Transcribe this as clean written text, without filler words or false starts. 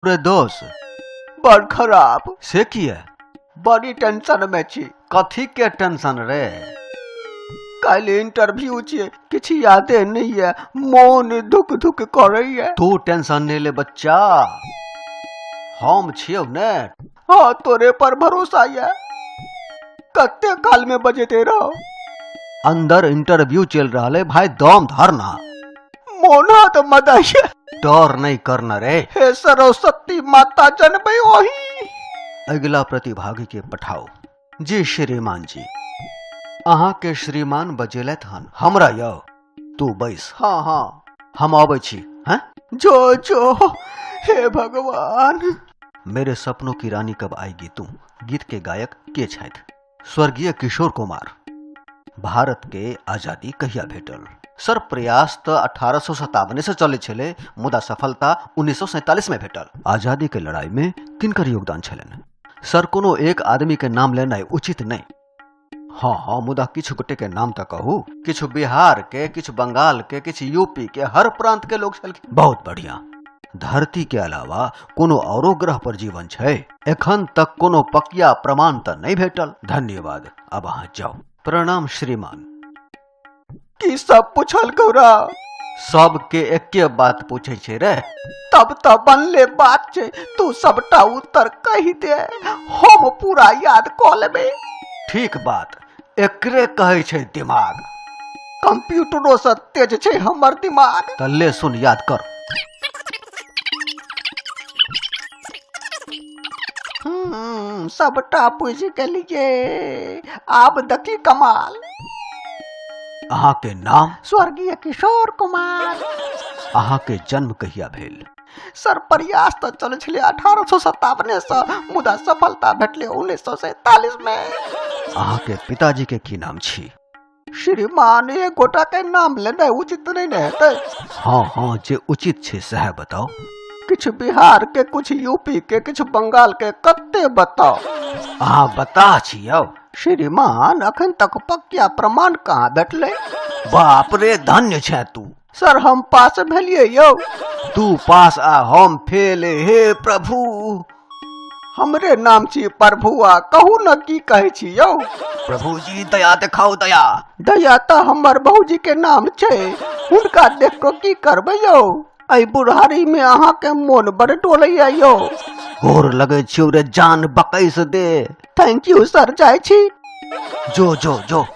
रे दोस, बड़ खराब। से किया? बड़ी टेंशन में छी। कथी के टेंशन रे? काल्हि इंटरव्यू छियै, किछु यादे नहीं है, मोन धुक धुक करैया। तू टेंशन नहीं ले बच्चा, हम छियौ ने। हाँ, तोरे पर भरोसा ये। कते काल में बजेते रहो? अंदर इंटरव्यू चल रहा है भाई, दम धर ना। मोना तो मदाइया। डर नहीं करना रे। हे सरस्वती माता जनबै ओही। अगला प्रतिभागी के पठाओ। जी श्रीमान जी, अहाँ के श्रीमान बजेलथि हन। हमरा यौ, तू बैस। हाँ हाँ, हम अबै छी। हैं? जो जो, हे भगवान। मेरे सपनों की रानी कब आएगी तू गीत के गायक के छथि? स्वर्गीय किशोर कुमार। भारत के आजादी कहिया भेटल? सर प्रयास तऽ 1857 से चलै छलै, मुदा सफलता 1947 में भेटल। आजादी के लड़ाई में किनकर योगदान छलनि? सर कोनो एक आदमी के नाम लेनाइ उचित नहीं। हाँ हाँ, मुदा किछु गोटे के नाम तऽ कहू। किछु बिहार के, किछु बंगाल के, किछु यूपी के, हर प्रांत के लोग छलखिन। बहुत बढ़िया। धरती के अलावा कोनो औरो ग्रह पर जीवन छै? एखन तक कोनो पकिया प्रमाण तऽ नहीं भेटल। धन्यवाद, अब अहाँ जाउ। प्रणाम श्रीमान। की सब पूछल गौरा? सबके एके बात पूछे छै रे। तब तऽ बनले बात छै, तू सबटा उत्तर कहि दे, हम पूरा याद कऽ लेबै। ठीक बात, एकरे कहै छै दिमाग। कंप्यूटरो से तेज छै हमर दिमाग। तऽ ले सुन, याद कर। सबटा पूछि गेलियै, आब देखी कमाल। अहाँ के नाम? स्वर्गीय किशोर कुमार। अहाँ के जन्म कहिया भेल? सर प्रयास तऽ चलै छलै 1857 से, मुदा सफलता भेटलै 1947 में। अहाँ के पिताजी के की नाम छी? श्रीमान, एक गोटा के नाम लेनाइ उचित नहीं ने हेतै। हाँ हाँ, जे उचित छै सएह बताउ। किछु बिहार के, कुछ यूपी के, किछु बंगाल के, कते बताउ? अहाँ बता छियौ। श्रीमान, अखन तक पक्का प्रमाण कहाँ भेटलै? बाप रे, धन्य छै तू। सर हम पास भेलियै यौ। तू पास आ हम फेल। हे प्रभु, हमरे नाम छी प्रभुआ, कहू न की कहै छी यौ। प्रभु जी दया देखाउ, दया। दया तऽ हमर भौजी के नाम छै, हुनका देख कऽ की करबै यौ? एहि बुढ़ारी में अहाँ के मोन बड़ डोलैया यौ। गोर लगै छियौ रे, जान बकैस दे। Thank you sir, जाइ छी। जो जो जो।